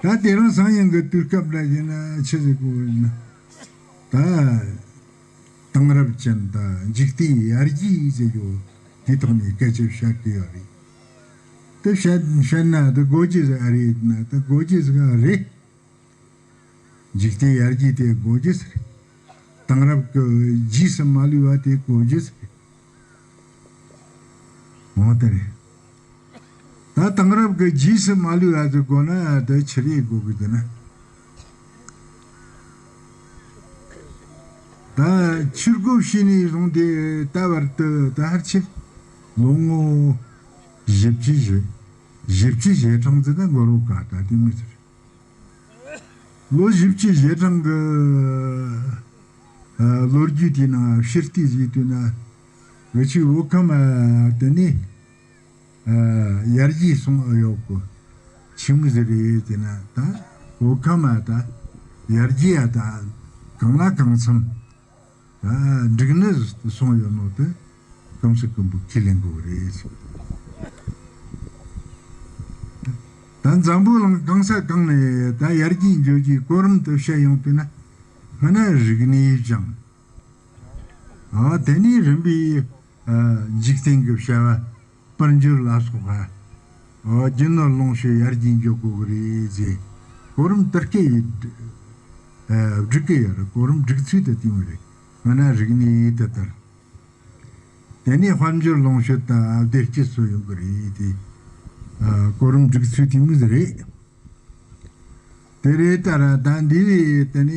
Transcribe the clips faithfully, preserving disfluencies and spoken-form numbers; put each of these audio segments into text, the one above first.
ད་དེ་རིང་སང་ཉིན་གྱི་དུས་སྐབས་འདྲ་ཡིན་ན་ཆི་ཟིག་གོ་ཡིན་ན། ད་དེང་རབས་ཅན་དང་འཇིག་རྟེན་ཡར་རྒྱས་ཟེར་རྒྱུ་དེ་ཐོག་ནས་སྐད་ཆ་བཤད་གི་ཡོད་རེད། དེ་བཤད་བཤད་ན་དེ་དགོས་ཀྱི་ཟིག་ཨ་རེད་ན་དེ་དགོས་ཀྱི་ཟིག་ཨ་རེད། འཇིག་རྟེན་ཡར་རྒྱས་དེ་དགོས་རྒྱུ་ཟེར། དེང་རབས་ཀྱི་རྗེས་སུ་མ་ལུས་པ་དེ་དགོས་རྒྱུ་ཟེར། འོ་དེ་རེད། ད་དེང་རབས་ཀྱི་རྗེས་སུ་མ་ལུས་པ་དེ་དགོས་ན་དེ་ཆི་རེད་དགོས་གི་དེ་ན། ད་ཆོས་སྒོ་ཕྱེ་ནས་བཟུང་སྟེ་ད་བར་དུ་ད་ཧར་ཆེ་ལོ་ངོ་བཞི་བཅུ་ཞེ་བཞི་བཅུ་ཞེ་གྲངས་ཙམ་ད་འགོར་བ་ག་ད་དེ་མི་ཟེར། ལོ་བཞི་བཅུ་ཞེ་གྲངས་ཀྱི་ཨ་ལོ་རྒྱུས་དེའི་ནང་ཕྱིར་བལྟས་བྱས་དུས་ན་འུ་ཆོའི་བོད་ཁམས་ཨ་དེ་ནས་ཨ་ཡར་རྒྱས་སོང་ཨེ་ཡོད་གི། ཆི་མོ་ཟིག་རེད་ཟེར་ན་ད་བོད་ཁམས་ཨ་ད་ཡར་རྒྱས་ཨ་ད་གང་ལ་གང་འཚམ། ཨ་འགྲིག་ནི་སོང་ཡོད་ནོ་དེ་སྐམ་སེ་སྐམ་པོ་ཁས་ལེན་དགོས་རེད། ད་འཛམ་བུ་གླིང་གང་ས་གང་ནས་ད་ཡར་རྒྱས་འགྲོ་རྒྱུའི་གོ་རིམ་དུ་བཤད་ཡོང་དུས་ན་སྔོན་ན་རིག་གནས་སྦྱངས། ཨ་དེ་ནས་རིམ་པས་ཨ་འཇིག་རྟེན་གྱི་བྱ་བ། དཔལ་འབྱོར་ལ་སོགས་པ། ཨོ་རྒྱུ་ནོར་ལོངས་སྤྱོད་ཡར་རྒྱས་འགྱོ་དགོས་ཀྱི་རེད་ཟེར། གོ་རིམ་དེ་སྐད་ཡིག་སྒྲིག་གི་ཡོད་རེད། གོ་རིམ་སྒྲིག་ཚུལ་དེ་དེ་མོ་རེད། སྔོན་ན་རིག་གནས་ཡིག་དེ་ལྟར། དེ་ནས་དཔལ་འབྱོར་ལོངས་སྤྱོད་དང་བདེ་སྐྱིད་སུ་ཡོང་གི་རེད་དེ། ཨ་གོ་རིམ་སྒྲིག་ཚུལ་དེ་མོ་ཟིག་རེད། དེ་རེད་ད་ར་ད་འདི་བས་དེ་ནས་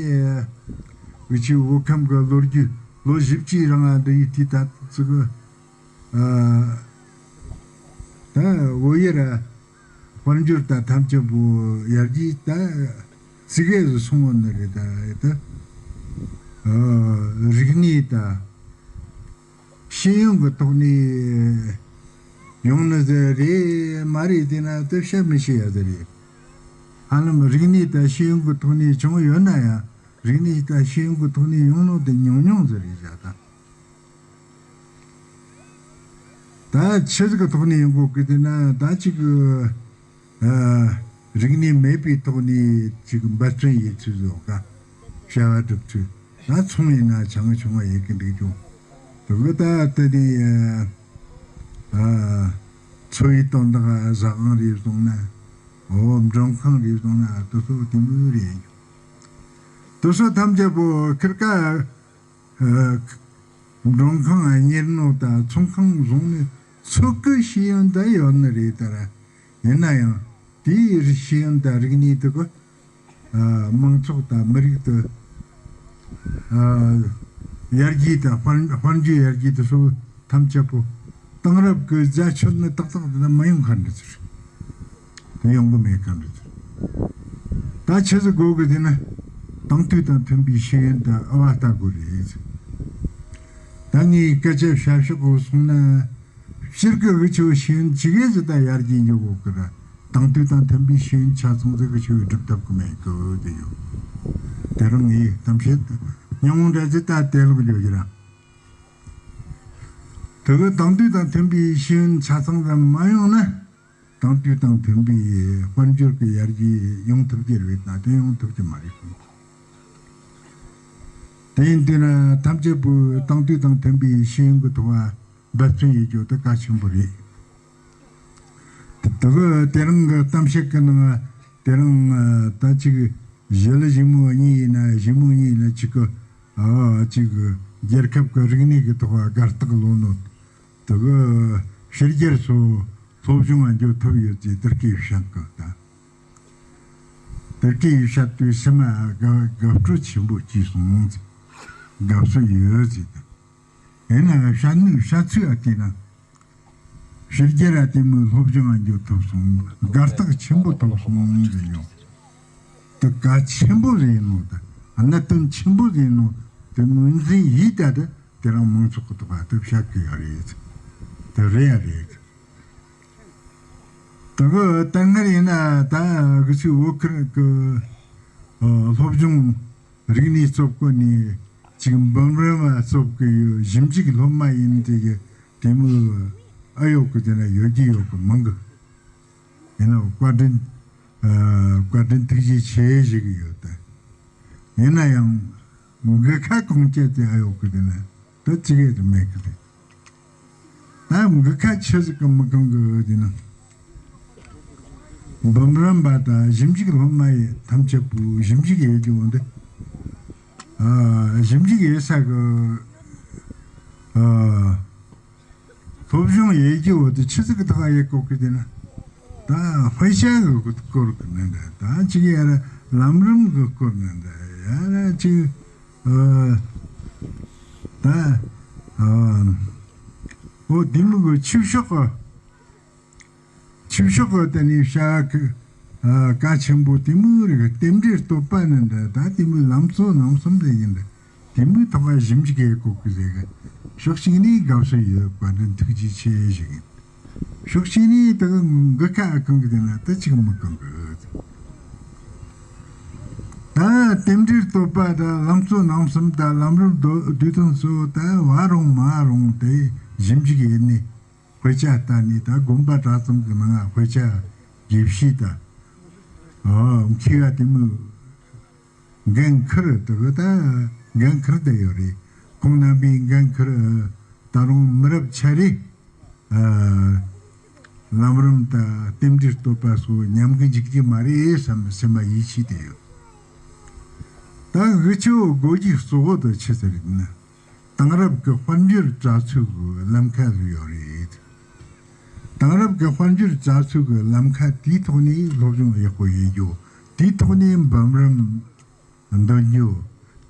འུ་ཆོའི་བོད་ཁམས་ཀྱི་ལོ་རྒྱུས་ལོ་བཞི་བཅུའི་རིང་ང་འདི་ཡི་དུས་ད་ཙི་གི་ཨ་ད་བོད་ཡུལ་ར་དཔལ་འབྱོར་དང་ཐམས་ཅད་པོ་ཡར་རྒྱས་ད་ཙི་གེ་ཟིག་སོང་བ་ནི་རེད་ད་ཨེ་ད་ཨ་རིག་གནས་དང་ཤེས་ཡོན་གྱི་ཐོག་ནས་ཡོང་ནི་ཟིག་རེད་མ་རེད་དེ་ན་དེ་བཤད་མི་ཤེས་ཡ་ཟིག་རེད། ཧ་ལམ་རིག་གནས་དང་ཤེས་ཡོན་གྱི་ཐོག་ནས་བྱུང་ཡོད་ན་ཡང་རིག་གནས་དང་ཤེས་ཡོན་གྱི་ཐོག་ནས་ཡོང་ནོ་དེ་ཉུང་ཉུང་ཟིག་རེད་བཞག་ད། ད་ཆི་ཟིག་གི་ཐོག་ནས་ཡོང་དགོས་གི་དེ་ན་ད་ཅིག་གི་ཨ་རིག་གནས་མེད་པའི་ཐོག་ནས་ཅིག་འབད་བརྩོན་ཡེད་ཚུལ་བཟོ་ག་བྱ་བ་སྒྲུབ་ཚུལ་ད་ཚོང་ཡིན་ན་ཆང་ཆུང་བ་ཡེད་གི་འདུག་ཀྱང་དེ་གི་ད་ལྟ་ནས་ཨ་འཚོ་བའི་དོན་དག་ཟ་ཁང་རེ་བཟུང་ན་འོ་མགྲོན་ཁང་རེ་བཟུང་ན་དེ་ཚོ་དེ་མོ་རེད། དེ་ཚོ་ཐམས་ཅད་པོ་ཁིར་ཀ་མགྲོན་ཁང་གཉེར་ནོ་དང་ཚོང་ཁང་བཟུང་ནས་ཚོགས་ཀྱི་ཤེས་ཡོན་དེ་ཡོད་ནི་རེད་ད་ར། ཡིན་ན་ཡང་དེའི་ཤེས་ཡོན་དང་རིག་གནས་དེ་གི་མང་ཚོགས་དང་མི་རིགས་དེ་ཡར་རྒྱས་དང་དཔལ་དཔལ་འབྱོར་ཡར་རྒྱས་དེ་སོགས་ཐམས་ཅད་པོ་དེང་རབས་ཀྱི་རྒྱ་ཆེར་ནི་ཏག་ཏག་དེ་ན་མི་ཡོང་མཁན་རེད་ཟེར། དེ་ཡོང་གི་མེད་མཁན་རེད། ད་ཆི་ཟིག་དགོས་གི་དེ་ན་དེང་དུས་དང་མཐུན་པའི་ཤེས་ཡོན་དང་དབྱེ་བ་ལྟ་དགོས་རེད། ད་ངས་སྐད་ཆ་བཤད་ཕྱོགས་གོ་སོང་ན་སྤྱིར་གི་འུ་ཆོའི་ཤེས་ཡོན་ཇི་གེ་ཟིག་ད་ཡར་རྒྱས་འགྱོ་དགོས་གི་ར་དེང་དུས་དང་མཐུན་པའི་ཤེས་ཡོན་ཆ་ཚང་ཟིག་གི་ཆོས་སྒྲུབ་ཐུབ་གི་མེད་གི་དེ་ཡོད། དེ་རིང་ངས་གཏམ་བཤད་ཉུང་ངུ་འདྲ་ཟིག་ད་དེ་ལོག་འགྱོ་གི་ར། དེ་གི་དེང་དུས་དང་མཐུན་པའི་ཤེས་ཡོན་ཆ་ཚང་ཙམ་མ་ཡོང་ན། དེང་དུས་དང་མཐུན་པའི་དཔལ་འབྱོར་གྱི་ཡར་རྒྱས་ཡོང་ཐུབ་ཀྱི་རེད་ན་དེ་ཡོང་ཐུབ་ཀྱི་མ་རེད་གསུངས། དེ་ཡིན་དུས་ན་ཐམས་ཅད་པོས་དེང་དུས་དང་མཐུན་པའི་ཤེས་ཡོན་གྱི་ཐོག་འབད་བརྩོན་ཡེད་རྒྱུ་དེ་གལ་ཆེན་པོ་རེད། དེ་གི་དེ་རིང་གི་གཏམ་བཤད་ཀྱི་ནང་དེ་རིང་ད་ཅིག་ཞི་ལི་ཞི་མོ་གཉིས་ཡིན་ན་ཞི་མོ་གཉིས་ཡིན་ན་ཅིག་གི་ཨ་ཅིག་རྒྱལ་ཁབ་ཀྱི་རིག་གནས་ཀྱི་ཐོག་དགའ་རྟགས་ལོན་ནོ། དེ་གི་ཕྱི་རྒྱལ་སོགས་སློབ་སྦྱོང་ང་འགྱོ་ཐུབ་ཡོད་ཅེས་དེ་སྐད་བཤད་གི་ད། དེ་སྐད་བཤད་དུས་སེམས་ལ་དགའ་དགའ་སྤྲོ་ཆེན་པོ་སྐྱེས་སོང་། དགའ་བསུ་ཡོད་ཅེས་ད། ཡིན་ནའང་བཤད་ནུས་བཤད་ཚུལ་ཨ་དེ་ན། ཕྱི་རྒྱལ་ར་དེ་མོའི་སློབ་སྦྱོང་ང་འགྱོ་ཐུབ་སོང་། དགའ་རྟགས་ཆེན་པོ་ཐོབ་སོང་ཟེར་ཡོང་། དེ་གལ་ཆེན་པོ་རེད་ནོ་ད། གནད་དོན་ཆེན་པོ་རེད་ནོ། དེ་ངོས་འཛིན་ཡིད་ད་དེ། དེ་རིང་མང་ཚོགས་ཀྱི་ཐོག་ལ་དེ་བཤད་གི་ཡོད་རེད། དེ་རེད་ཡ་རེད། དེ་གི་ད་སྔར་ཡིན་ན་ད་གི་ཚོའི་བོད་ཁུལ་གི་སློབ་སྦྱོང་རིག་གནས་སློབ་གོ་ནས་ཅིག་འབུམ་རམས་མ་སློབ་གི་ཡོད། ཞིབ་འཇུག་སློབ་མ་ཡིན་དེ་གི་དེ་མོ་ཨ་ཡོད་གི་དེ་ན་ཡོད་ཀྱི་ཡོད་གི་མང་གི། ཡིན་ན་བཀའ་དྲིན་ བཀའ་དྲིན་ཐུགས་རྗེ་ཆེ་ཞུ་གི་ཡོད་དེ། ཡིན་ན་ཡང་མགུ་ཁ་གང་བཅད་དེ་ཨ་ཡོད་གི་དེ་ན་ད་ཅི་གེ་དུ་མེད་གི་རེད། ད་མགུ་ཁ་ཆི་ཟིག་གི་མི་གང་གི་དེ་ན། འབུམ་རམས་པ་དང་ཞིབ་འཇུག་སློབ་མ་ཡི་ཐམས་ཅད་པོ་ཞིབ་འཇུག་ཡེད་རྒྱུ་འོང་དེ། ཨ། ཞིབ་འཇུག་ཡེད་ས་གི། ཨ། སློབ་སྦྱོང་ཡེད་རྒྱུ་འོ་དེ་ཆི་ཟིག་གི་ཐོག་ཡེད་གོ་གི་དེ་ན། ད་དཔེ་ཆ་གི་སྐོར་གི་ནི་འདྲ། ད་ཅིག་ཡ་ར་ལམ་རིམ་གི་སྐོར་ནི་འདྲ། ཡ་ར་ཅིག་ཨ། ད་ཨ། འོ་དེ་མོ་གི་ཆིབས་ཤོག་གི། ཆིབས་ཤོག་གི་དེ་ནས་བྱ་གི། ཨ། གལ་ཆེན་པོ་དེ་མོ་རིགས་རྟེན་འབྲེལ་བསྟོད་པ་ནི་འདྲ། ད་དེ་མོ་ལམ་གཙོ་རྣམ་གསུམ་དེ་ཡིན་འདྲ། དེ་མོའི་ཐོག་ལ་ཞིབ་འཇུག་ཡེད་གོ་གི་ཟེར་གི། ཕྱོགས་གཅིག་ནས་དགའ་བསུ་ཡོད། བཀའ་དྲིན་ཐུགས་རྗེ་ཆེ་ཞུ་གི། ཕྱོགས་གཅིག་ནས་ད་མགུ་ཁ་ཨ་གང་གི་དེ་ན་ད་ཅིག་མི་གང་གི། ད་རྟེན་འབྲེལ་བསྟོད་པ་དང་ལམ་གཙོ་རྣམ་གསུམ་དང་ལམ་རིམ་བསྡུ་བསྡུས་དོན་སོགས་ད་བ་རུང་མ་རུང་དེ་ཞིབ་འཇུག་ཡེད་ནས། དཔེ་ཆ་ལྟ་ནས་ད་དགོན་པ་གྲྭ་ཚང་གི་ནང་དཔེ་ཆ་དགེ་བཤེས་དང་། ཨོ། མཁས་པ་དེ་མོ་འགན་འཁུར་དུ་གི་ད་འགན་འཁུར་བསྡད་ཡོད་རེད། ཁོང་རྣམ་པས་འགན་འཁུར། ད་རུང་མི་རབས་ཆ་རེ། ཨ། ལམ་རིམ་དང་རྟེན་འབྲེལ་བསྟོད་པ་སོགས་ཉམས་གི་འཇུག་རྒྱུ་མ་རེད་བསམ་སེམས་པ་ཡིད་ཆེས་དེ་ཡོད། ད་འུ་ཆོ་དགོན་གྱི་གཙོ་བོ་དེ་ཆི་ཟིག་རེད་ན། དེང་རབས་ཀྱི་དཔལ་འབྱོར་དྲ་ཚིགས་ཀྱི་ལམ་ཁ་ཟིག་ཡོད་རེད། དེང་རབས་ཀྱི་དཔལ་འབྱོར་དྲ་ཚིགས་ཀྱི་ལམ་ཁ་དེའི་ཐོག་ནས་སློབ་སྦྱོང་ཡག་པོ་ཡེད་རྒྱུ། དེའི་ཐོག་ནས་འབུམ་རམས་འདོན་རྒྱུ།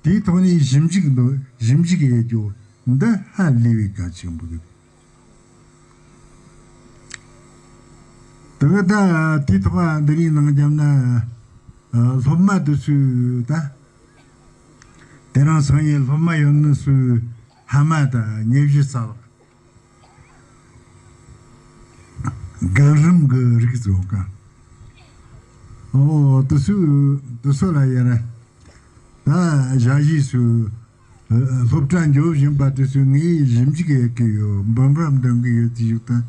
དེའི་ཐོག་ནས་ཞིབ་འཇུག་འདོན་ཞིབ་འཇུག་ཡེད་རྒྱུ། འདི་ཧ་ལས་པའི་གལ་ཆེན་པོ་རེད། དེ་ག་ད་དེའི་ཐོག་འདི་རིང་ནང་བརྒྱབ་ན། ཨ། སློབ་མ་དེ་ཚོས་ད། དེ་རིང་སང་ཉིན་སློབ་མ་ཡོད་ནི་ཚོས་ཕ་མ་དང་ཉེ་གཞི་ས་ལག་རྒན་རིམ་གྱི་རིགས་ཚོ་ག། ཨོ། དེ་ཚོ་དེ་ཚོ་ལ་ཡ་ར། ད་ཞ་ཡིས་སུ། ཨ། སློབ་གྲྭ་འགྱོ་བཞིན་པ་དེ་ཚོས་ངས་ཞིབ་འཇུག་ཡེད་ཀྱི་ཡོད། འབུམ་རམས་འདོན་གྱི་ཡོད་དེ་ཞིག་ད།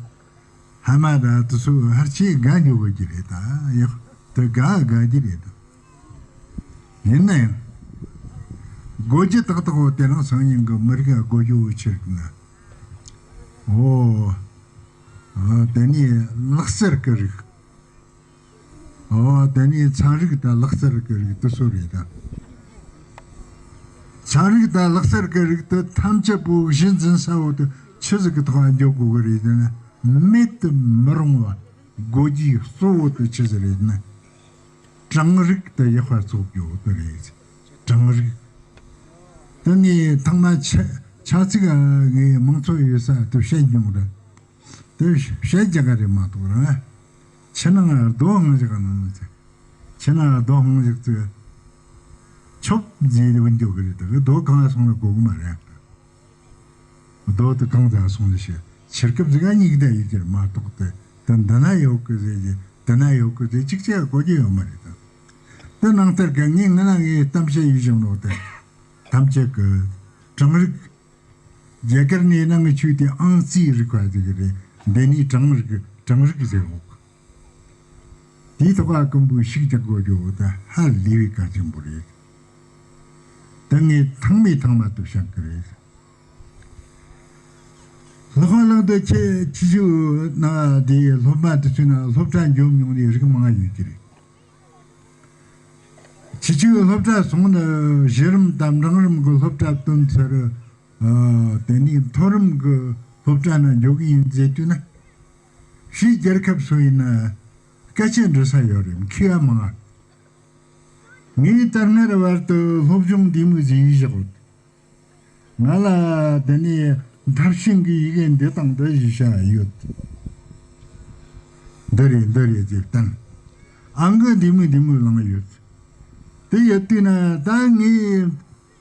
ཕ་མ་དང་དེ་ཚོ་ཧར་ཆེ་དགའ་འགྱོ་དགོས་ཀྱི་རེད། ད་ཡག་དེ་དགའ་དགའ་གི་རེད་ད། ཡིན་ན་ཡང་། དགོས་རྒྱུ་ཏག་ཏག་འོ་དེ་རིང་སང་ཉིན་གྱི་མི་རིགས་དགོས་རྒྱུ་འོ་ཆེ་རིགས་ན། ཨོ། ཨ། དེ་ནས་ལག་རྩལ་གྱི་རིགས། ཨོ། དེ་ནས་ཚན་རིག་དང་ལག་རྩལ་གྱི་རིགས་དེ་ཚོ་རེད་ད། ཚན་རིག་དང་ལག་རྩལ་གྱི་རིགས་དེ་ཐམས་ཅད་པོ་གཞི་འཛིན་ས་བོ་དེ་ཆི་ཟིག་གི་ཐོག་ལ་འཇོག་དགོས་གི་རེད་ཟེར་ན། མེད་དུ་མི་རུང་བ་དགོས་རྒྱུའི་གཙོ་བོ་དེ་ཆི་ཟིག་རེད་ན། གྲངས་རིག་དེ་ཡག་པ་བཙུགས་རྒྱུ་དེ་རེད། གྲངས་རིག་དེ་ངས་ཐེངས་མ་ཆ་ཆ་ཚིག་ངས་མང་ཚོགས་ཡོད་ས་དེ་བཤད་མྱོང་རེད། དེ་བཤད་རྒྱག་ག་རེད་མ་གཏོགས་ར། ཕྱི་ནང་རྡོ་ཧང་ཞིག་ག་ནང་ནས་ཚེ། ཕྱི་ནང་རྡོ་ཧང་ཞིག་ཚེ། ཆོབ་ཟེར་དེ་འོན་འཇོག་གི་རེད། ད་རྡོ་གང་ལ་སོང་ན་གོ་གི་མ་རེད། རྡོ་དེ་གང་ཚ་སོང་ལ་ཤེས། ཕྱིར་སྐབས་ཟིག་ག་གཉིས་ཀ་ད་ཡོད་ཀྱི་རེད་མ་གཏོགས་དེ་དེ་འདི་ན་ཡོད་གི་ཟེར་གྱི་འདི་ན་ཡོད་གི་ཟེར་གཅིག་ཅིག་གོ་རྒྱུ་ཡོད་མ་རེད་ད། དེ་ནང་ལྟར་གི་ངས་ང་ན་ངས་གཏམ་བཤད་ཡིད་བཞིན་ནོ་དེ། ཐམས་ཅད་ཀྱི་གྲངས་རིག་རྒྱ་གར་ནས་ནང་གི་ཆོས་དེ་ཨང་རྩིས་རིག་པ་ཟེར་གི་རེད། འདི་ནས་གྲངས་རིག་གྲངས་རིག་ཟེར་འོག་དེའི་ཐོག་ལ་ཀུན་པོའི་ཤུགས་རྒྱག་དགོས་རྒྱུ་བོ་ད་ཧ་ལས་པའི་གལ་ཆེན་པོ་རེད། ད་ངས་ཐེངས་མའི་ཐེངས་མ་དུ་བཤད་གི་རེད། ལྷག་པར་ལྷག་ཏུ་ཁྱེད་ཁྱི་ཆུ་ན་དེའི་སློབ་མ་དེ་ཚོའི་ནང་སློབ་གྲྭ་འཇོམས་མྱོང་ནས་རིགས་མང་ཡོད་ཀྱི་རེད། ཁྱི་ཆུའི་སློབ་གྲྭ་སོང་ནས་གཞི་རིམ་དང་འབྲིང་རིམ་གྱི་སློབ་གྲྭ་བཏོན་ཚར། ཨ། དེ་ནས་མཐོ་རིམ་གྱི་སློབ་གྲྭ་ནང་འཇོག་གི་ཡིན་ཟེར་དུས་ན། ཕྱིའི་རྒྱལ་ཁབ་སུ་ཡིན་ན་སྐད་ཆ་འདྲི་ས་ཡོད་རེད། མཁས་པ་མང་ང་། ངས་ད་སྔར་བར་དུ་སློབ་སྦྱོང་འདི་མོ་ཟིག་ཡིན་བཞག་ཡོད། ང་ལ་དེ་ནས་མཐར་ཕྱིན་གྱི་ཡི་གེ་འདི་དང་འདི་ཞིག་བྱ་ཡོད། འདི་རེད་འདི་རེད་ཅེས་བསྟན། ཨང་ཀི་འདི་མོ་འདི་མོ་བླངས་ཡོད། དེ་ཡོད་དུས་ན་ད་ངས་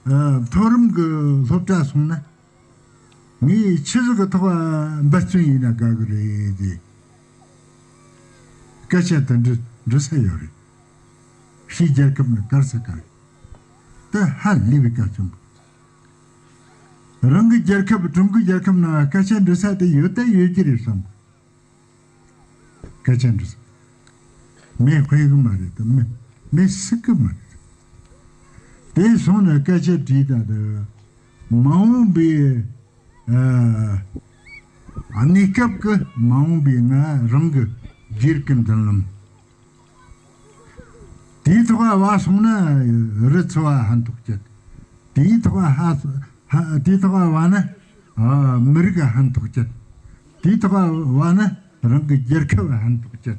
ཨ་མཐོ་རིམ་གྱི་སློབ་གྲྭ་སོང་ན། ངས་ཆི་ཟིག་གི་ཐོག་འབད་བརྩོན་ཡིན་ན་དགའ་གི་རེད་དེ། སྐད་ཆ་དེ་འདྲི་འདྲི་ས་ཡོད་རེད། ཕྱིའི་རྒྱལ་ཁབ་ནས་གར་ས་གར། དེ་ཧ་ལས་པའི་སྐད་ཆ་མོ། རང་གི་རྒྱལ་ཁབ་ཀྲུང་གོའི་རྒྱལ་ཁབ་ནང་སྐད་ཆ་འདྲི་ས་དེ་ཡོད་ད་ཡོད་ཀྱི་རེད་བསམ། སྐད་ཆ་འདྲི་ས། མེ་ཕོག་གི་མ་རེད་དེ། མེ་མེ་སྲེག་གི་མ་རེད། དེ་སོང་ནས་སྐད་ཆ་དྲིས་ད་དེ། མ་འོངས་པའི་ཨ་གནས་སྐབས་ཀྱི་མ་འོངས་པའི་ང་རང་གི་སྒེར་གྱི་མདུན་ལམ། དེའི་ཐོག་བ་སོང་ན་རི་ཚོ་བ་ཕན་ཐོགས་ཀྱི། དེའི་ཐོག་བ་ཧ་ཧ་དེའི་ཐོག་བ་བ་ན་ཨ་མི་རིགས་ཕན་ཐོགས་ཀྱི། དེའི་ཐོག་བ་བ་ན་རང་གི་རྒྱལ་ཁབ་ཕན་ཐོགས་ཀྱི།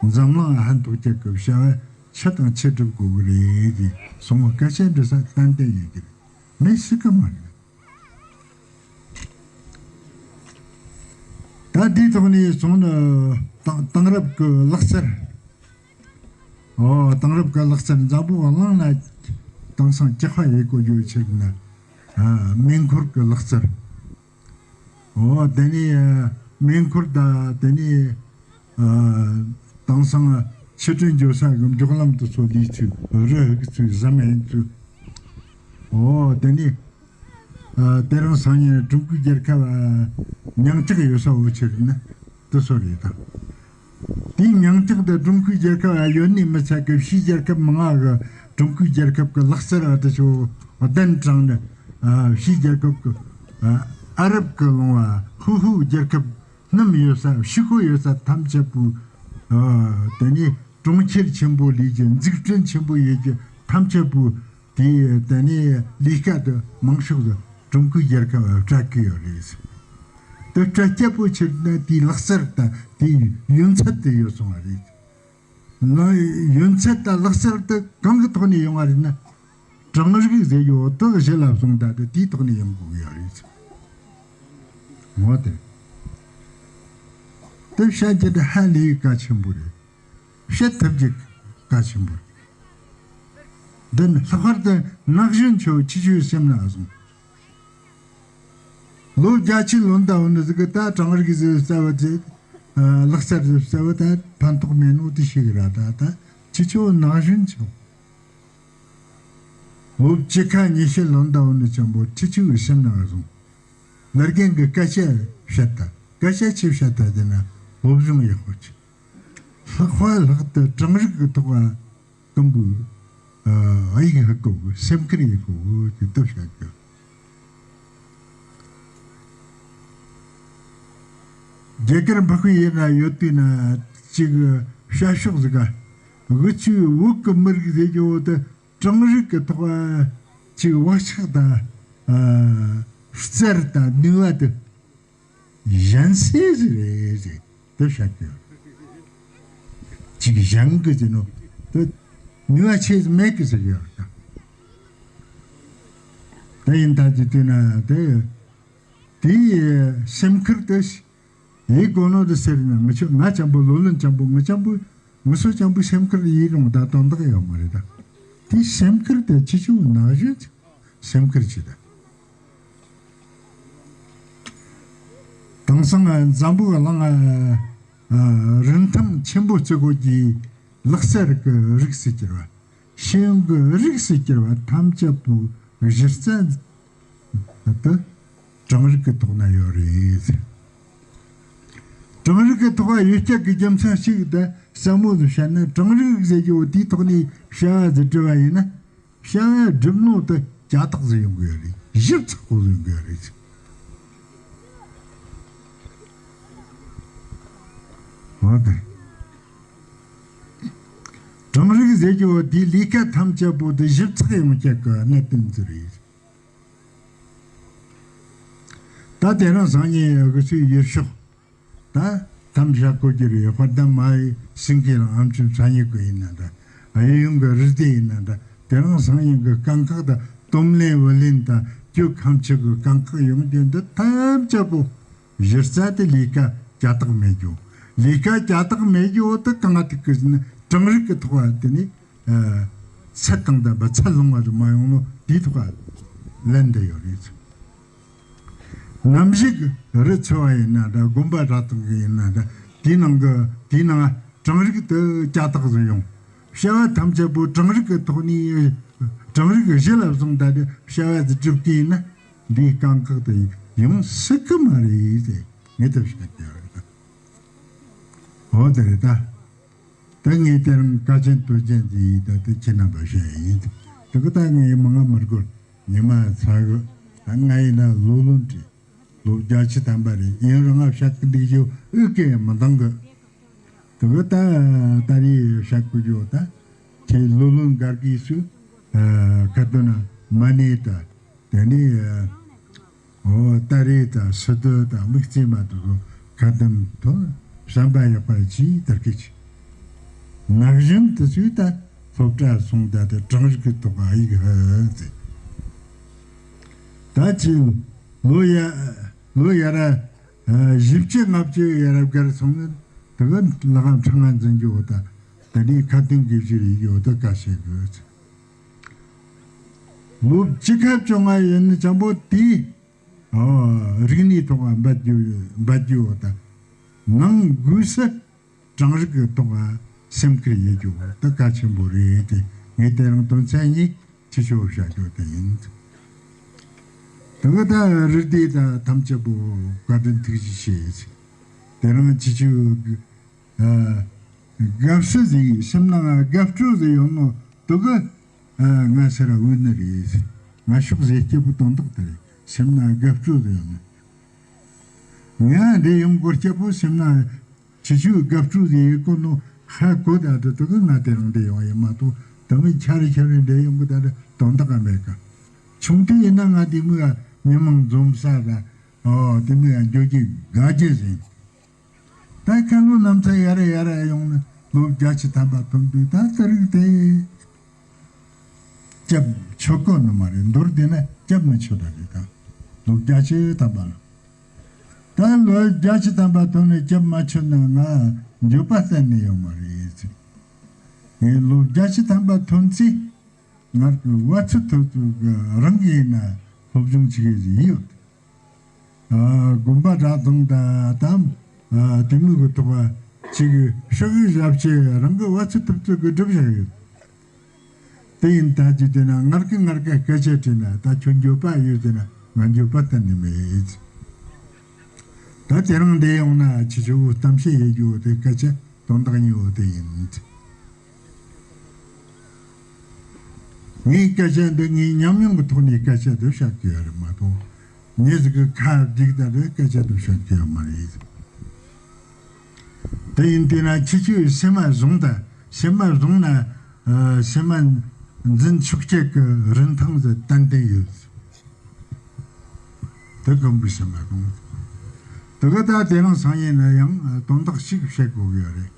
འཛམ་གླིང་ཕན་ཐོགས་ཀྱི་གི་བྱ་བ་ཆི་དང་ཆི་སྒྲུབ་དགོས་གི་རེད་དེ་སོང་བ་སྐད་ཆ་འདྲི་ས་ཏན་ཏན་ཡོད་ཀྱི་རེད། མེད་སྲིད་གི་མ་རེད། ད་འདིའི་ཐོག་ནས་སོང་ན་དེང་དེང་རབས་ཀྱི་ལག་རྩལ། ཨོ་དེང་རབས་ཀྱི་ལག་རྩལ་འཛམ་བུ་གླིང་ན་དེང་སང་ཁྱབ་པ་ཡོད་དགོས་ཡོད་ཕྱིར་ན། ཨ་མེ་འཁོར་གྱི་ལག་རྩལ། ཨོ་དེ་ནས་མེ་འཁོར་དང་དེ་ནས་ཨ་དེང་སང་ཕྱི་དྲོ་འགྱོ་ས་གི་མགྱོགས་ལམ་དུ་སོགས་ལས་ཚུལ་རི་ཧིག་ཚུལ་ཟམ་ཨན་ཚུལ། ཨོ་དེ་ནས། ཨ་དེ་རིང་སང་ཉིན་ཀྲུང་གོའི་རྒྱལ་ཁབ་ཨ་མིང་གྲགས་ཡོད་ས་འོ་ཕྱིར་ན་དེ་སོ་རེད་དང་། དེའི་མིང་གྲགས་དེ་ཀྲུང་གོའི་རྒྱལ་ཁབ་ཨ་ཡོད་ནི་མི་ཚད་ཀྱི་ཕྱིའི་རྒྱལ་ཁབ་མང་ང་གི་ཀྲུང་གོའི་རྒྱལ་ཁབ་ཀྱི་ལག་རྩལ་ཨ་དེ་ཚོ་གདན་དྲངས་ནས་ཨ་ཕྱིའི་རྒྱལ་ཁབ་ཀྱི་ཨ་ཨ་རབ་ཀྱི་ལུང་བ་ཧུ་ཧུ་རྒྱལ་ཁབ་རྣམས་ཡོད་ས་ཕྱི་ཁོ་ཡོད་ས་ཐམས་ཅད་པོ་ཨ་དེ་ནི་གྲོང་ཁྱེར་ཆེན་པོ་ལས་ཀྱི་འཛུགས་སྐྲུན་ཆེན་པོ་ཡོད་ཀྱི་ཐམས་ཅད་པོ། དེ་དེ་ནས་ལས་ཀ་དེ་མང་ཤོས་དེ་ཀྲུང་གོའི་རྒྱལ་ཁབ་ལ་སྤྲད་ཀྱི་ཡོད་རེད། དེ་སྤྲད་སྐྱེད་པོ་ཕྱིར་ན་དེའི་ལག་རྩལ་དང་དེའི་ཡོན་ཚད་དེ་ཡོད་སོང་བ་རེད། ལ་ཡོན་ཚད་དང་ལག་རྩལ་དེ་གང་གི་ཐོག་ནས་ཡོང་བ་རེད་ན། གྲངས་རིག་ཟེར་ཡོད་དེ་གཞི་ལ་བཟུང་ད་དེ་དེའི་ཐོག་ནས་ཡོང་དགོས་ཀྱི་ཡོད་རེད། འོ་དེ་དེ་བཤད་རྒྱུ་དེ་ཧ་ལས་གལ་ཆེན་པོ་རེད། བཤད་ཐུབ་རྒྱུ་གལ་ཆེན་པོ་རེད། འདི་ནི་ལྷག་པར་དུ་ན་གཞོན་ཚོ་ཁྱེད་ཚོའི་སེམས་ན་བཟུང་། ལོ་བརྒྱད་ཅུ་ལོན་ཟླ་བོ་ནི་ཟིག་གི་ད་གྲངས་རིག་ཟིག་གསལ་བ་ཟིག་ལག་རྩལ་ཟིག་གསལ་བ་ད་ཕན་ཐོགས་མེད་ནོ་དེ་ཤེས་གི་ར། ད་ད་ཁྱེད་ཚོ་ན་གཞོན་ཚོ་ལོ་བཅུ་ཁ་ཉི་ཤུ་ལོན་ཟླ་བོ་ནི་ཅན་པོ་ཁྱེད་ཚོའི་སེམས་ན་བཟུང་། ལར་རྒན་གི་སྐད་ཆ་བཤད་ད་སྐད་ཆ་ཆེ་བཤད་ད་དེ་ན་སློབ་སྦྱོང་ཡག་པོ་ཆེ། ལྷག་པར་ལྷག་ཏུ་གྲངས་རིག་གི་ཐོག་ལ་ཀུན་པོ་ཨ་ཡིག་ཧ་གོ་གི་སེམས་ཁུར་ཡིག་གོ་གི་དེ་ལྟར་བྱ་རྒྱུ། རྒྱ་གར་འབག་གི་ཡིན་ན་ཡོད་དུས་ན་ཅིག་བྱ་ཕྱོགས་ཟིག་ག་འུ་ཆུའི་བོད་གི་མི་རིགས་ཟེར་རྒྱུ་བོ་དེ་གྲངས་རིག་གི་ཐོག་ལ་ཅིག་བག་ཆགས་དང་ཨ་རྩལ་དང་ནུས་པ་དེ། གཞན་སེལ་ཟིག་རེད་ཟེར་དེ་བཤད་རྒྱུ། ཅིག་གཞན་གི་ཟེར་ནོ་དེ་ནུས་པ་ཆེ་ཟིག་མེད་གི་ཟེར་ཡོད་རེད། དེ་ཡིན་ད་ཅི་དུས་ན་དེ་དེའི་སེམས་ཁུར་དེ་ཡིག་གོ་ནོ་དེ་ཟེར་ན་ང་ཆོ་ང་ཅན་པོ་ལོ་ལོན་ཅན་པོ་ང་ཅན་པོ་ང་ཚོ་ཅན་པོ་སེམས་ཁུར་ཡིག་རུང་ད་དོན་དག་ཡོད་མ་རེད་ད། དེའི་སེམས་ཁུར་དེ་ཅི་ཆུ་ན་གཞོན་ཅིག་སེམས་ཁུར་ཅི་ད། དེང་སང་འཛམ་བུ་གླིང་རིན་ཐང་ཆེན་པོ་བརྩི་དགོས་ཀྱི་ལག་རྩལ་གྱི་རིགས་སུ་གྱུར་བ། ཤེས་ཡོན་གྱི་རིགས་སུ་གྱུར་བ་ཐམས་ཅད་པོའི་གཞི་རྩ་དེ་གྲངས་རིག་གི་ཐོག་ན་ཡོད་རེད། གྲངས་རིག་གི་ཐོག་ཡོད་ཀྱག་གི་རྒྱུ་མཚན་གཅིག་དེ་ཟབ་མོ་དུ་བཤད་ན་གྲངས་རིག་ཟེར་རྒྱུ་བོ་དེའི་ཐོག་ནས་བྱ་བ་ཟིག་བསྒྲུབས་པ་ཡིན་ན། བྱ་བ་སྒྲུབ་ནོ་དེ་ཅ་དག་ཟིག་ཡོང་གི་ཡོད་རེད། ཞིབ་ཚགས་པོ་ཟིག་ཡོང་གི་ཡོད་རེད། འོ་དེ། གྲངས་རིག་ཟེར་རྒྱུ་བོ་དེའི་ལས་ཀ་ཐམས་ཅད་པོ་དེ་ཞིབ་ཚགས་ཡོང་རྒྱུ་གི་གནད་དོན་ཟིག་རེད། ད་དེ་རིང་སང་ཉིན་གི་ཚོའི་ཡུལ་ཕྱོགས། ད་དམ་བཞག་གོ་རྒྱུ་རེད། དཔལ་ལྡན་མ་ཡི་སེང་གེ་ལ་ཨམ་ཆི་ཚ་ཉིད་གི་ཡིན་ན་འདྲ། གཡས་གཡོན་གི་རི་སྡེ་ཡིན་ན་འདྲ། དེ་རིང་སང་ཉིན་གི་དཀའ་ཁག་དང་སྟོབས་ལེན་བུ་ལེན་དང་སྐྱོ་ཁམས་ཆེ་གི་དཀའ་ཁག་ཡོང་རྒྱུ་འདི་ཐམས་ཅད་པོ་གཞི་རྩ་དེ་ལས་ཀ་ཅ་དག་མེད་རྒྱུ། ལས་ཀ་ཅ་དག་མེད་རྒྱུ་འོ་དེ་གང་ང་ཐུག་གི་ཟིན་ན་གྲངས་རིག་གི་ཐོག་ལ་དེ་ནི། ཚད་དང་ལྡན་པ་ཚད་ལོངས་པ་དུ་མ་ཡོང་ནོ་དེའི་ཐོག་ལ་ལན་འདེབས་ཡོད་རེད། ནམ་ཞིག་རི་ཚོ་བ་ཡིན་ན་འདྲ། དགོན་པ་གྲྭ་ཚང་གི་ཡིན་ན་འདྲ། དེའི་ནང་གི་དེའི་ནང་གྲངས་རིག་ཏུ་ཅ་དག་བཟོ་ཡོང་། བྱ་བ་ཐམས་ཅད་པོ་གྲངས་རིག་གི་ཐོག་ནས་གྲངས་རིག་གི་གཞི་ལ་བཟུང་ད་དེ་བྱ་བ་དེ་སྒྲུབ་ཀྱི་ཡིན་ན་འདིའི་དཀའ་ཁག་དེ་ཡོང་སྲིད་གི་མ་རེད་ཟེར་ངས་ད་བཤད་ཀྱི་ཡོད་རེད། འོ་དེ་རེད་ད། ད་ངས་དེ་རིང་དཀའ་ཆེན་སྟོན་ཆེན་ཟིག་ཡིན། ད་དེ་ཁྱེད་རྣམ་པར་བཤད་ཡིན། དེ་གི་ད་ངས་མང་ང་མི་དགོས། ཉི་མ་ཚ་གི། ད་ང་ཡིན་ན་ལོ་ལོན་བྲིས། ལོ་བརྒྱད་ཅུ་ཐམ་པ་རེད། ཡིན་རུང་ང་བཤད་གི་འདུག་རྒྱུ་ཨུ་ཀེ་མི་འདང་གི། དེ་གི་ད་ད་རེས་བཤད་དགོས་རྒྱུ་ད་ཁྱེད་ལོ་ལོན་སྒར་གི་སུ་ཁ་ཏོན་ན་མ་ནི་ད། དེ་ནས་ཨོ་ཏ་རེ་དང་སི་ཏུ་དང་དམིགས་བརྩེ་མ་དུ་ཁ་དམ་དུ་བསམ་པ་ཡག་པ་ཅིག་དར་གི་ཅིག། ནག་གཞུང་དུ་ཚུད་ད་སློབ་གྲྭ་སོང་ད་དེ་གྲངས་རིག་གི་ཐོག་ཨ་ཡིག་ཧ་ཟེ། ད་ཅི་ལོ་ཡ་ལོ་ཡ་ར་བཞི་བཅུ་ལྔ་བཅུ་ཡ་ར་བརྒལ་སོང་ན་དེ་གི་ལག་ཁང་ཁྲང་ང་འཛིན་རྒྱུ་འོ་ད་དེ་ནས་ཁ་དམ་དགེ་བཅུ་རིག་ཡོད་ད་ཀ་ཤེ་གི་ཟེ། ལོ་བཅུ་ཁ་བཅོ་ལྔ་ཡིན་ཙམ་པོ་དེ། ཨོ། རིག་གནས་ཐོག་འབད་རྒྱུ་འབད་རྒྱུ་དང་། ནང་སྒོས་སུ་གྲངས་རིག་གི་ཐོག་སེམས་ཁུར་ཡོད་རྒྱུ་དེ་གལ་ཆེན་པོ་རེད་དེ། ངས་དེ་རིང་དོན་ཚན་གཉིས་ཁྱེད་ཆོ་བཤད་རྒྱུ་དེ་ཡིན། དེ་གི་ད་རིག་སྡེ་དང་ཐམས་ཅད་པོ་བཀའ་དྲིན་ཐུགས་རྗེ་ཆེ། དེ་རིང་ཁྱེད་ཆོ་གི་ཨ། དགའ་བསུ་ཟིག་སེམས་ནང་དགའ་སྤྲོ་ཟིག་ཡོང་ནོ་དུ་གི། ཨ། ང་སེ་ར་འོད་ནི་རེད། ང་ཤོག་ཟེ་སྐྱིད་པོ་དོན་དག་དེ་རེད། སེམས་ནང་དགའ་སྤྲོ་ཟིག་ཡོང་ནོ། ང་འདི་ཡོང་སྐོར་སྐྱིད་པོ་སེམས་ནང་ཁྱེད་ཆོ་དགའ་སྤྲོ་ཟིག་ཡོད་གོ་ནོ་ཧ་གོ་ད་དུ་དུ་གི་ང་དེ་རིང་འདི་ཡོང་ཡིན་མ་གཏོགས་དུ་མི་ཆ་རེ་ཆ་རེ་འདི་ཡོང་གི་ད་དུ་དོན་དག་ག་མེད་ག། ཆུང་དུས་ཡིན་ན་ང་དེ་མི་ཨ་མི་མང་འཛོམས་ས་ད་ཨོ་དེ་མི་ཨ་འགྱོ་རྒྱུ་དགའ་རྒྱུ་ཟིན། ད་ཁ་ལོ་ནམ་ཚ་ཡ་ར་ཡ་ར་ཡོང་ན་ལོ་བརྒྱད་ཅུ་ཐམ་པ་ཐོན་དུས་ད་ད་རིག་དེ་སྐྱབས་ཆོག་གོ་ནི་མ་རེད། མདོར་བསྡུས་ན་སྐྱབས་མི་ཆོག་ད་རེད། ད་ལོ་བརྒྱད་ཅུ་ཐམ་པ་ལ་ད་ལོ་བརྒྱད་ཅུ་ཐམ་པ་ཐོན་ནས་སྐྱབས་མ་ཆོག་ན་ང་འགྱོད་པ་གཏན་ནས་ཡོང་མ་རེད། ངས་ལོ་བརྒྱད་ཅུ་ཐམ་པ་ཐོན་ཚེ་ང་གི་བ་ཚུ་ཐོབ་ཚུ་གི་རང་གི་ཡིན་ན་སློབ་སྦྱོང་བྱེད་གི་ཡོད། དགོན་པ་གྲྭ་ཚང་དང་དམ་དེ་མོ་གི་ཐོག་ཅིག་ཕྱག་གི་ཞབས་ཕྱི་རང་གི་བ་ཚུ་ཐུབ་ཚུ་གི་སྒྲུབ་བཞག་ཡོད། དེ་ཡིན་ད་ཅི་དེ་ན་ངར་གི་ངར་གི་སྐད་ཆ་དྲིས་ན་ད་ཁྱོད་འགྱོད་པ་ཡོད་དེ་ན་ང་འགྱོད་པ་གཏན་ནས་མེད། ད་དེ་རིང་འདི་ཡོང་ན་ཁྱེད་ཆོ་གཏམ་བཤད་ཡེ་རྒྱུ་དེ་སྐད་ཆ་དོན་དག་ཉོ་དེ་ཡིན། ངའི་སྐད་ཆ་འདི་ངའི་ཉམས་མྱོང་གི་ཐོག་ནས་སྐད་ཆ་འདི་བཤད་ཀྱི་ཡོད་རེད་མ་གཏོགས། མྱི་ཟིག་གི་ཁ་བསྒྲིགས་ད་རེད་སྐད་ཆ་འདི་བཤད་ཀྱི་ཡོད་མ་རེད། དེ་ཡིན་དུས་ན་ཁྱེད་ཆོས་སེམས་མ་བཟུང་ད་སེམས་མ་བཟུང་ན་ཨ་སེམས་མ་འཛིན་ཆོག་ཅེས་ཀྱི་རིན་ཐང་ཟིག་ཏན་ཏན་ཡོད། དེ་ཀུན་པོའི་སེམས་མ་བཟུང་། དེ་ག་ད་དེ་རིང་སང་ཉིན་ན་ཡང་དོན་དག་ཞིག་བཤད་དགོས་ཀྱི་ཡོད་རེད།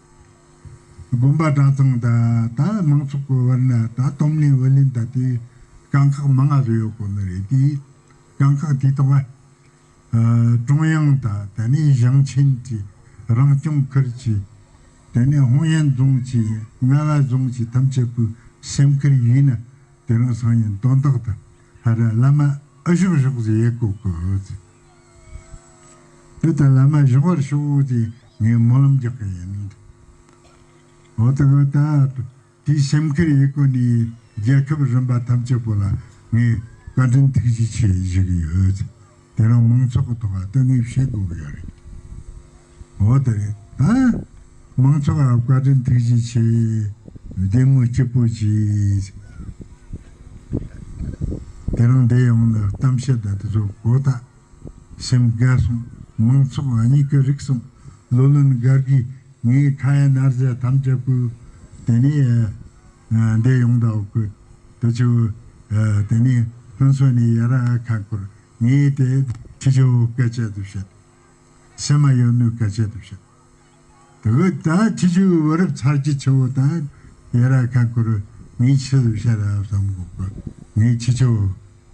དགོན་པ་གྲྭ་ཚང་དང་ད་མང་ཚོགས་ཀྱི་བར་ན་ད་དོམ་ལེན་བུ་ལེན་ད་དེ་དཀའ་ཁག་མང་ང་ཟིག་ཡོད་གོ་ནི་རེད། དེ་དཀའ་ཁག་དེ་ཐོག་ཨ་ཀྲུང་དབྱང་དང་དེ་ནས་ཞིང་ཆེན་གྱི་རང་སྐྱོང་ཁུལ་གྱི་དེ་ནས་ཧུང་ཡན་རྫོང་གྱི་རྔ་བ་རྫོང་གྱི་ཐམས་ཅད་པོའི་སེམས་ཁུར་ཡིན་ན་དེ་རིང་སང་ཉིན་དོན་དག་དང་ཧ་ར་བླ་མ་ཨ་ཞོག་ཞོག་ཟིག་ཡེ་གོ་གི་ཟིག། དེ་ལྟར་བླ་མ་ཞོག་པར་ཤོག་ཅེས་ངས་སྨོན་ལམ་རྒྱག་གི་ཡིན། འོ་ད་ག་ད་དེའི་སེམས་ཁུར་ཡེ་གོ་ནས་རྒྱལ་ཁབ་རིམ་པ་ཐམས་ཅད་པོ་ལ་ངས་བཀའ་དྲིན་ཐུགས་རྗེ་ཆེ་ཞུ་གི་ཡོད། དེ་རིང་མང་ཚོགས་ཀྱི་ཐོག་ལ་ད་ངས་བཤད་དགོས་ཀྱི་ཡོད་རེད། འོ་དེ་རེད་ད། མང་ཚོགས་ལ་བཀའ་དྲིན་ཐུགས་རྗེ་ཆེ། བདེ་མོ་སྐྱིད་པོ་བྱོས། དེ་རིང་འདི་ཡོང་ནས་གཏམ་བཤད་དང་དེ་ཚོ་གོ་ད། སེམས་དགའ་སོང་། མང་ཚོགས་གཉིས་ཀ་རིག་སོང་། ལོ་ལོན་སྒར་གི་ངའི་ཁ་ཡ་ན་རྫ་ཐམས་ཅད་པོ་དེ་ནས་ཨ་འདི་ཡོང་ད་འོག་གི་དེ་ཚོ་ཨ་དེ་ནས་ཕུན་སུམ་ནས་ཡ་ར་ཁ་འཁོར་ངས་དེ་ཁྱེད་ཚོ་སྐད་ཆ་དུ་བཤད། སེམས་མ་ཡོད་ནོ་སྐད་ཆ་དུ་བཤད། དེ་གི་ད་ཁྱེད་ཚོའི་བུ་རབས་ཚ་གྱི་ཆེ་བོ་དང་ཡ་ར་ཁ་འཁོར་ངས་ཆི་ཟིག་བཤད་ར་བསམ་གོ་གི། ངས་ཁྱེད་ཚོ་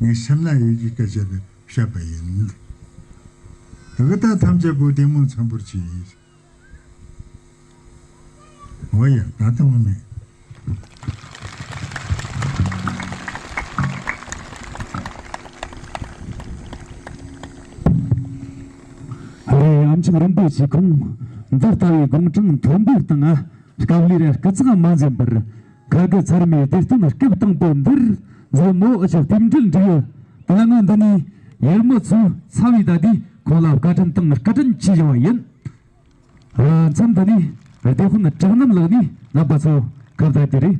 ངའི་སེམས་ན་ཡོད་ཀྱི་སྐད་ཆ་དེ་བཤད་པ་ཡིན། དེ་གི་ད་ཐམས་ཅད་པོ་བདེ་མོ་འཚམས་པོར་གྱིས། འོ་ཡ་ད་ཐུང་མེད། ཨ་རེ་ཨམ་ཆི་རིན་པོ་ཆེ་ཁོང་འདི་ལྟ་བུའི་དགུང་གྲངས་མཐོན་པོའི་སྟེང་ང་སྐབས་ལས་ར་སྐུ་ཚེགས་མ་འཛེམ་པར་ག་གི་ཚར་མའི་བདེ་སྟོན་སྐབས་དང་པོ་འདིར་མཛད་མོ་ཨ་ཅག་རྟེན་འབྲེལ་འགྲིག་ཡོད། ད་ང་འདི་ནས་ཡུལ་མི་ཚོའི་ཚབ་བྱས་ད་དེ་ཁོང་ལ་བཀའ་དྲིན་དང་བཀའ་དྲིན་ཆེ་ཞུ་བ་ཡིན། ཨ་མཚམས་འདི་ནས་ དེ་ཁོ་ན་དྲག་རྣམ་ལག་ནི་རྣམ་པ་ཚོ་ཁབ་ད་དེ་རེད།